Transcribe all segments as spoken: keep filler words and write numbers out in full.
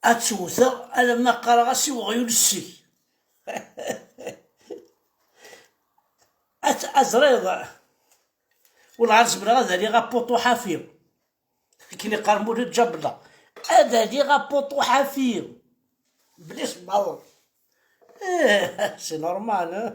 Ad tt-wteɣ alamma qqareɣ-as i weɣyul ssek. Ad t-, ad ẓriḍ. Wellah ar zemreɣ ad aliɣ apuṭu ḥafi. Akken iqqar Mulud Ǧabella, ad aliɣ apuṭu ḥafi. Bla isebbaḍen. Eh, c'est normal, hein?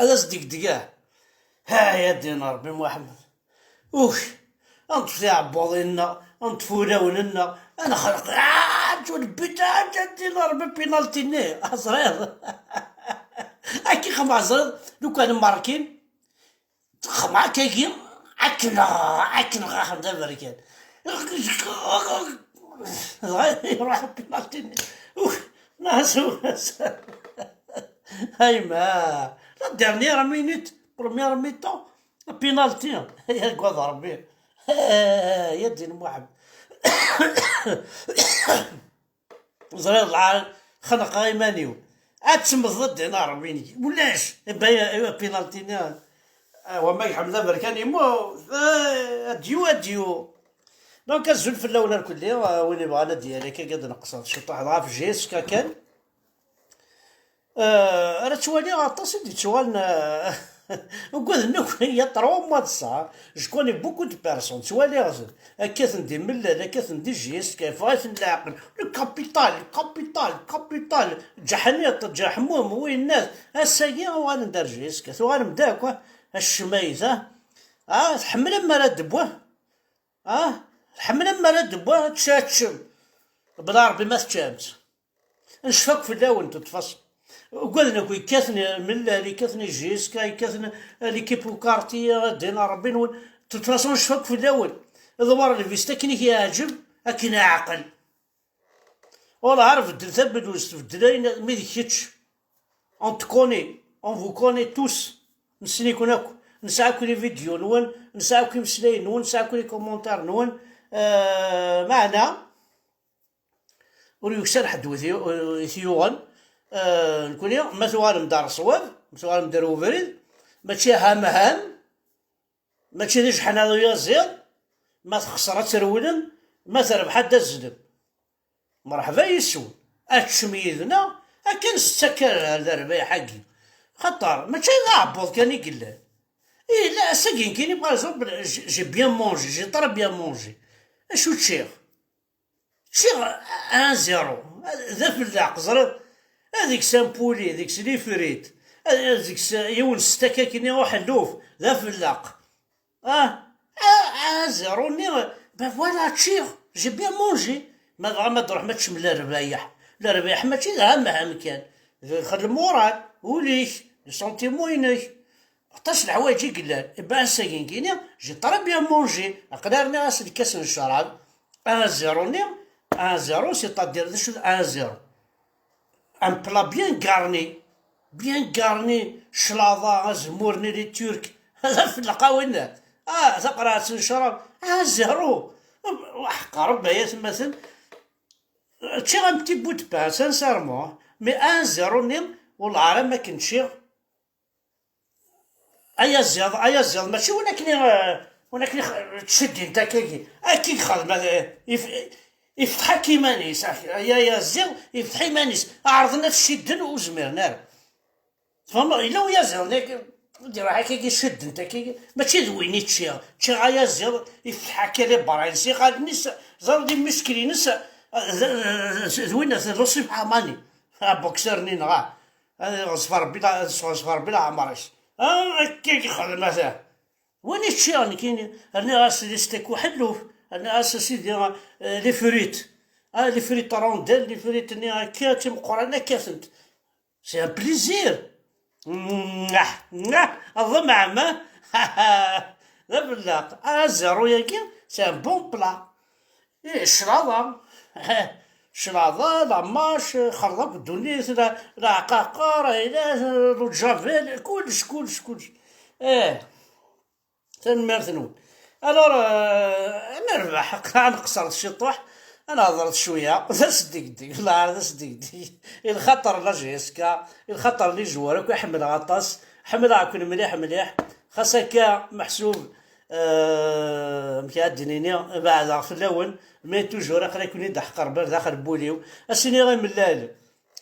Ad as-degdegeɣ. Ha, ya ddin Ṛebbi Muḥemmed. Uk, ad neṭṭef tiɛebbuḍin-nneɣ, ad neṭṭef ulawen-nneɣ, ad nexleq, ah, ǧu lbita, ya ddin Ṛebbi, pinalti-nni, teẓriḍ. Akka xemɛeẓriḍ, lukan mmerkin, xemɛekkagi, akken, akken ɣaxen d aberkan. Dɣa iruḥ pinalti-nni. Uk, nas, nas. Ayma, la dernière minute, première mi-temps, penalty, yagad Rebbi. Ya ddin Muḥend. Ẓriɣ lɛar, xenqeɣ iman-iw. Ad temmteḍ a ddin Rebbi-nni. Ulac, penalty-nni. Ah, wama Ḥmed Aberkan yemmut, eh, adieu, adieu. Donc, azul fell-awen irkelli, eh, win yebɣan ad d-yerr akka, ad d-neqseɣ ciṭuḥ ɣef J S K kan. Eh, ara ttwaliɣ aṭas i d-yettuɣalen, eh, ugaden akk, il y a trois mois de ça, je connais beaucoup de personnes, ttwaliɣ-ten, akkaten di Mellal, akkaten di J S K, yeffeɣ-iten leɛqel, le capital, le capital, le capital, ǧaḥniṭ, ǧaḥmum, winnat, ass-agi uɣalen-d ar J S K, tuɣalem-d akk, ah, a ccmayt, ah, ah, tḥemmlem mi ara d-tewwa, ah, tḥemmlem mi ara d-tewwa, ad teččem, bla Rebbi ma teččam-tt. Ncef akk fell-awen, de toute façon. Ugaden akk yekkaten Mellal, yekkaten J S K, yekkaten l'équipe ukarti, ddin Rebbi-nwen. De toute façon, ncef akk fell-awen. Ḍewwer lbist akken i k-yeɛǧeb, akken iɛqel. Wallah, ar beddel tabluzt, beddel ayen, mi d kečč. On te connaît, on vous connaît tous. Nessen-iken akk. Nesɛa akk les vidéos-nwen, nesɛa akk imeslayen-nwen, nesɛa akk les commentaires-nwen. Euh, meɛna, ur yuksan ḥedd wi t-, wi t-yuɣen. Eh, nekkni, ma tuɣalem-d ar ṣṣwab, ma tuɣalem-d ar ubrid, mačči ham ham, mačči d ijeḥna d uyaziḍ, ma texṣer ad trewlem, ma terbeḥ ad d-azzlem. Mṛeḥba yes-wen, ad teččem yid-neɣ, akken s ttakkar ar d rrbeḥ-agi. Xaṭer, mačči d aɛebbuḍ kan i yellan. Ih, la, ass-agi nekkini, par exemple, j'ai, j'ai bien mangé, j'ai très bien mangé. Acu ččiɣ? Ččiɣ un zéro, d afelleq, ẓriḍ? Deg-s un poulet, deg-s les frites, deg-s yiwen stek akkenni uḥelluf, d afelleq. Ah, ah, un zéro-nni, ben voilà, ččiɣ, j'ai bien mangé. Ma dɣa ma d-ruḥem ad teččem lerbayeḥ. Lerbayeḥ mačči d ham ham kan. D le moral, ul-ik, le sentiment-inek. Aṭas n leḥwayeǧ i yellan. Eh ben, ass-agi nekkini, j'ai très bien mangé. Aql-i rniɣ-as lkas n ccrab. Un zéro-nni, un zéro, c'est-à-dire, d acu d un zéro? Un plat bien garni. Bien garni, claḍa, azemmur-nni, les Turcs. D afelleq a winnat. Ah, taqerɛet n ccrab. Un zéro. Ḥeqq Rebbi ay atmaten. Ččiɣ un petit bout de pain, sincèrement. Mais un zéro-nni, wellah ar am akken ččiɣ. Ayaziḍ, ayaziḍ, mačči win akken i, eh, win akken i x-, ttciddin-t akkagi. Akka i yexdem, eh, if-, ifteḥ akk iman-is, ah, ay ayaziḍ, ifteḥ iman-is. Ɛerḍen ad t-cidden ur zmiren ara. Tfehmeḍ? Yella uyaziḍ-nni, d-iruḥ akkagi, cidden-t akkagi. Mačči d win i ččiɣ. Ččiɣ ayaziḍ, ifteḥ akka les bras-ines, iɣallen-is, ẓer-d immiskel-ines, eh, d, d, d win, d Lusif Ḥamani. Abokser-nni neɣ, ah, ad iɣzef Rebbi la-, ad iɣzef Rebbi leɛmer-is. Ah, akka i yexdem ata. Win i ččiɣ nekkini, rniɣ-as les steaks uḥelluf, rniɣ-as a sidi, eh, les frites. Ah, les frites rondelles, les frites-nni akka, timeqqranin akka-tent. C'est un plaisir. Ḍemɛem. D abellaq. Azerru-yagi, c'est un bon plat. Ih, cclaḍa. Cclaḍa, la mâche, xerḍ akk ddunit, la, la ɛqaqer, ayla, le javel, kullec, kullec, kullec. Ih. Tanemmirt-nwen. Alors, euh, ad nerbeḥ, ad nqeṣṣer ciṭuḥ, ad nehḍer cwiya, d asdegdeg, la, d asdegdeg. I lxaṭer la J S K, i lxaṭer les joueurs akk i ḥemmleɣ aṭas, ḥemmleɣ-ken mliḥ, mliḥ. Xas akka, meḥsub, euh, amek ad d-nini, beɛdeɣ fell-awen, mais toujours aql-iken-id aḥeqq Rebbi ar daxel n wul-iw. Ad s-iniɣ i Mellal,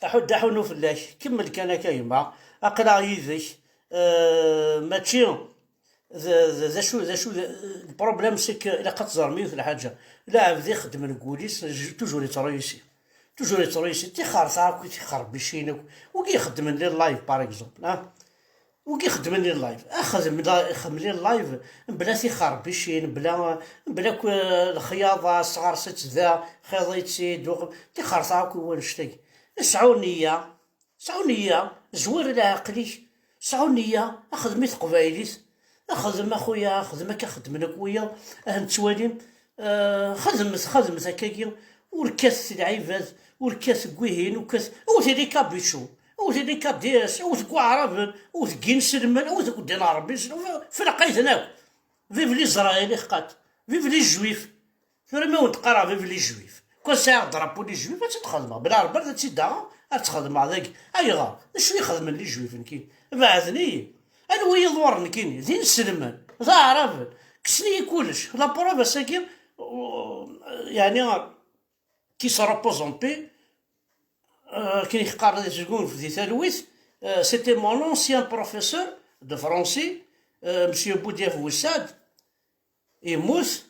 aḥud, aḥunu fell-ak, kemmel kan akka gma, aql-aɣ yid-k, euh, mačči d, d, d acu, d acu, d, le problème, c'est que ilaq ad teẓrem yiwet lḥaǧa. Lɛebd ixeddmen deg wul-is, toujours yettṛuyusi. Toujours yettṛuyusi. Tixerṣa akk, tixerbicin akk. Wigi ixeddmen les lives, par exemple, ah. Wigi ixeddmen les lives. Axdem la, xdem les lives, mebla tixerbicin, mebla, mebla akk, eh, lexyaḍa, sɣers-itt da, xiḍ-itt-id, uq-, tixerṣa akk i wannect-agi. Sɛu nniya, Sɛu nniya, zwir leɛqel-ik, sɛu nniya, xdem i teqbaylit, xdem a xuya, xdem akka xeddmen akk wiyaḍ, ah nettwali, eh, xedmet, xedmet akkagi, ur kkatet lɛibad, ur kkatet deg wihin, ur kkatet, wwet les Kabyles, wwet les K D S, wwet deg Waɛraben, wwet deg Inselmen, wwet deg ddin n Ṛebbi, f-, f lqayden akk. Vive les Israéliens, xqat, vive les Juifs. Tura ma wen-d-qqareɣ vive les Juifs, kan sɛiɣ drapeau les Juifs, ad tt-id-xedmeɣ. Bla Rebbi ad tt-id-aɣeɣ, ad tt-xedmeɣ dagi. Ayɣer? D acu i xedmen les Juifs nekkini? Beɛden-iyi. Anwa i yi-iḍuren nekkini? D inselmen, d aɛraben. Kksen-iyi kullec. La preuve ass-agi, euh, yeɛni, qui se repose en paix, euh, akken i k-qqaren di tesgunft di talwit, euh, c'était mon ancien professeur de français, euh, monsieur Boudiaf Wissad, yemmut.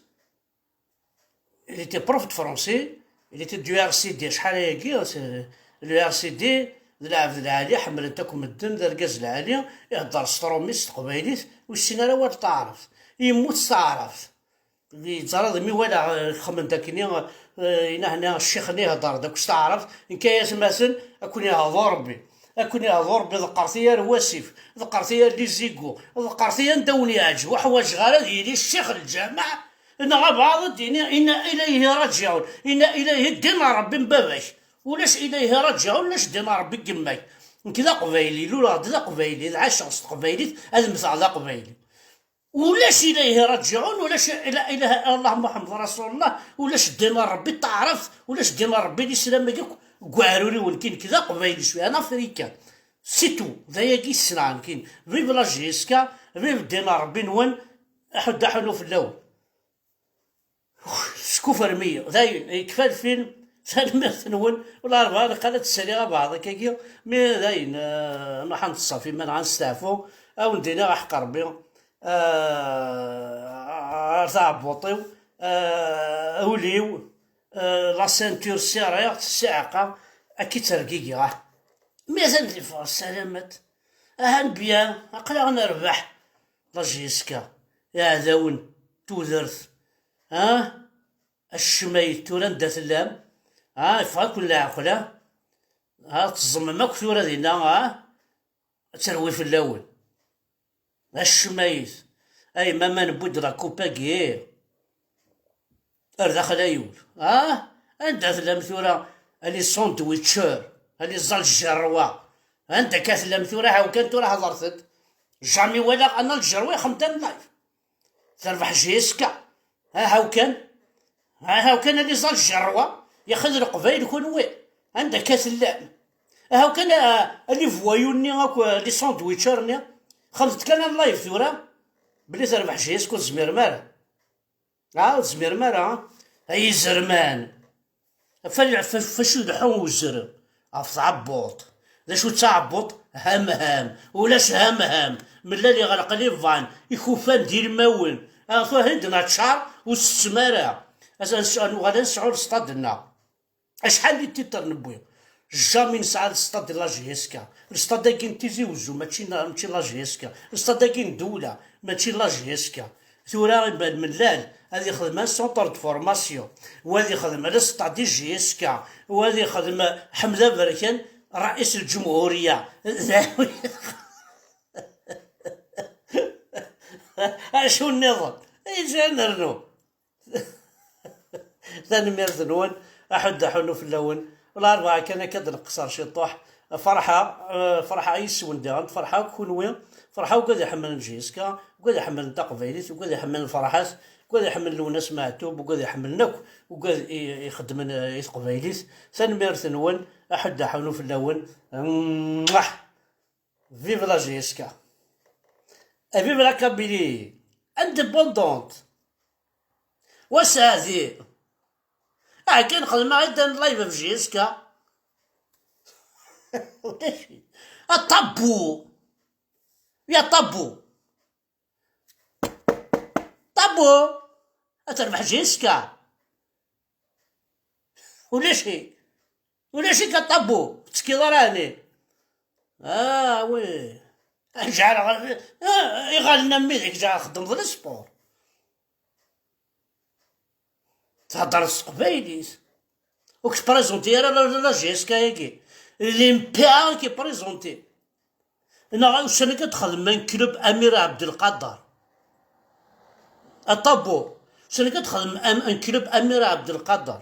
Il était prof de français, il était du R C D, acḥal ayagi, c'est le R C D, d lɛebd lɛali, ḥemmlen-t akk medden, d argaz lɛali, ihedder s tṛumit, s teqbaylit, ur yessin ara awal taɛrabt. Yemmut s taɛrabt. Yettẓara d mi walaɣ, eh, xemmen-d akkenni, eh, inahni ccix-nni ihedder-d akk s taɛrabt, nekk ay atmaten, ad ken-ihḍu Rebbi. Ad ken-ihḍu Rebbi, ḍeqqret-iyi ar wasif, ḍeqqret-iyi ar les égouts, ḍeqqret-iyi anda wen-yeɛǧeb, ur ḥwaǧeɣ ara ad yili ccix n lǧameɛ, neɣ abɛaḍ ad d-yini, inna ilayhi raǧiɛun, inna ilayhi ddin n Rebbi n baba-k. Ulac ilayhi raǧiɛun, ulac ddin n Rebbi n yemma-k. Nekk d aqbayli, luleɣ-d d aqbayli, d ɛaceɣ s teqbaylit, ad mmteɣ d aqbayli. Ulac ilayhi raǧiɛun, ulac la ilaha illallah Muḥemmed Rasulullah, ulac ddin n Rebbi taɛrabt, ulac ddin n Rebbi lislam-agi akk deg uɛrur-iw nekki, nekk d aqbayli, je suis un africain. C'est tout, d ayagi i ssneɣ nekki. Vive la J S K, vive ddin n Rebbi-nwen, aḥuddu aḥunnu fell-awen. Skufrem-iyi. Dayen, yekfa lfilm. Tanemmirt-nwen. Wala rebɛa, niqal ad ttaliɣ abeɛḍ akkagi. Mi dayen, eh, nruḥ ad neṭṣef iman, ad nesteɛfu. Ad wen-d-iniɣ aḥeqq Rebbi. Eh, ar taɛebbuḍt-iw, eh, ul-iw, eh, la ceinture serrée, ssiɛqa, akka i ttergigiɣ. Ah. Mi atan di fɣes salamat. Ahan bien, aql-aɣ nerbeḥ. La J S K, iɛdawen, tudert, ah? Acmayet tura anda tellam? Ah, yeffeɣ-aken leɛqel, ah? Ah, teẓẓmem akk tura dinna, ah? Ad terwi fell-awen. Acmayet. Ay, ma, ma newwi-d la coupe-agi. Ar daxel ay ul. Ah? Anda tellam tura, a les sandwicheurs, a les algérois? Anda akka tellam tura, haw kan tura hedret-d. Jamais walaɣ un algérois ixeddem live. Terbeḥ J S K. Aha kan. Aha kan, a les algérois. Yaxi d leqbayel kunwi. Anda akka tellam? Aha kan, a, a les voyous-nni akk, a les sandwichers-nni. Xedmet kan un live tura. Belli terbeḥ J S K ur tezmirem ara. Ah, ur tezmirem ara, ah? Ay izerman! F-, f-, f acu ileḥḥu uzrem? Ɣef tɛebbuḍt. D acu d taɛebbuḍt? Hamham. Ulac hamham. Mellal iɣleq les vannes, ikufan d ilmawen. Ah, tura hid naččar, ur tsettem ara. Ad, ad, ad nuɣal ad nesɛu lestad-nneɣ. Acḥal n titres newwi? Jamais nesɛa lestad n la J S K. Lestad-agi n Tizi Wezzu, mačči n, mačči n la J S K. Lestad-agi n ddewla, mačči n la J S K. Tura iban Mellal ad yexdem un centre de formation, wa ad yexdem lestad i J S K, wa ad yexdem Ḥmed Aberkan, ṛṛais lǧemhuriya. Acu nniḍen? Iǧan rnu. Tanemmirt-nwen, aḥuddu aḥunnu fell-awen. Larebɛa kan akka d-nqeṣṣer ciṭuḥ. Ferḥeɣ, eh, ferḥeɣ yis-wen daɣen, ferḥeɣ akk kunwi, ferḥeɣ akk wigad iḥemmlen J S K, wigad iḥemmlen taqbaylit, wigad iḥemmlen Ferḥat, wigad iḥemmlen Lwennas Meɛtub, wigad iḥemmlen akk, wigad i, ixeddmen, eh, i teqbaylit. Tanemmirt-nwen, aḥuddu aḥunnu fell-awen. Mwah! Vive la J S K! Et vive la Kabylie indépendante! Wa Saɛdi! Ah, kan xedmeɣ-id un live ɣef J S K. A Ṭabbu! Ya Ṭabbu! Ṭabbu! Ad terbeḥ J S K! Ulac-ik! Ulac-ik a Ṭabbu! Ur tettekkiḍ ara ɛni? Ah, oui. Ǧeɛleɣ, ah, iɣallen am widak, ǧeɛleɣ xeddmeḍ le sport. Theddreḍ s teqbaylit. Ur k-tprézenti ara la, la, la J S K-agi. D l'M P A i k-iprézenti. Neɣ ussan-agi ad txedmem un club Amir Abdelkader. A Ṭabbu, ussan-agi ad txedmem un, un club Amir Abdelkader.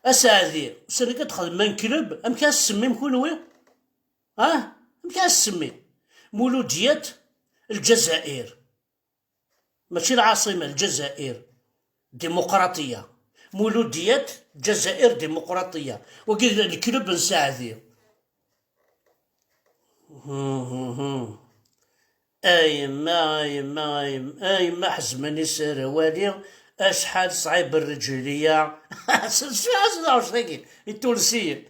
A Saɛdi, ussan-agi ad txedmem un club, amek ara s-tsemmin kunwi? Ah? Amek ara s-tsemmin? Muludiyat Lǧazair. Mačči lɛaṣima, Lǧazair Dimuqraṭiya. Muludiyat Lǧazair Dimuqraṭiya. Wagi d leklub n Saɛdi. A yemma, a yemma, a yemma, a yemma ḥezmen iserwali, acḥal ṣɛib rreǧliya. Sɛiɣ tagi, itunsiyen.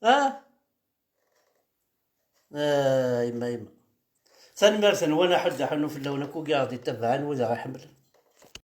Ah? Ah, yemma, yemma. Tanemmirt-nwen, aḥuddu aḥunnu fell-awen akk wid aɣ-d-ittabaɛen, wid aɣ-iḥemmlen.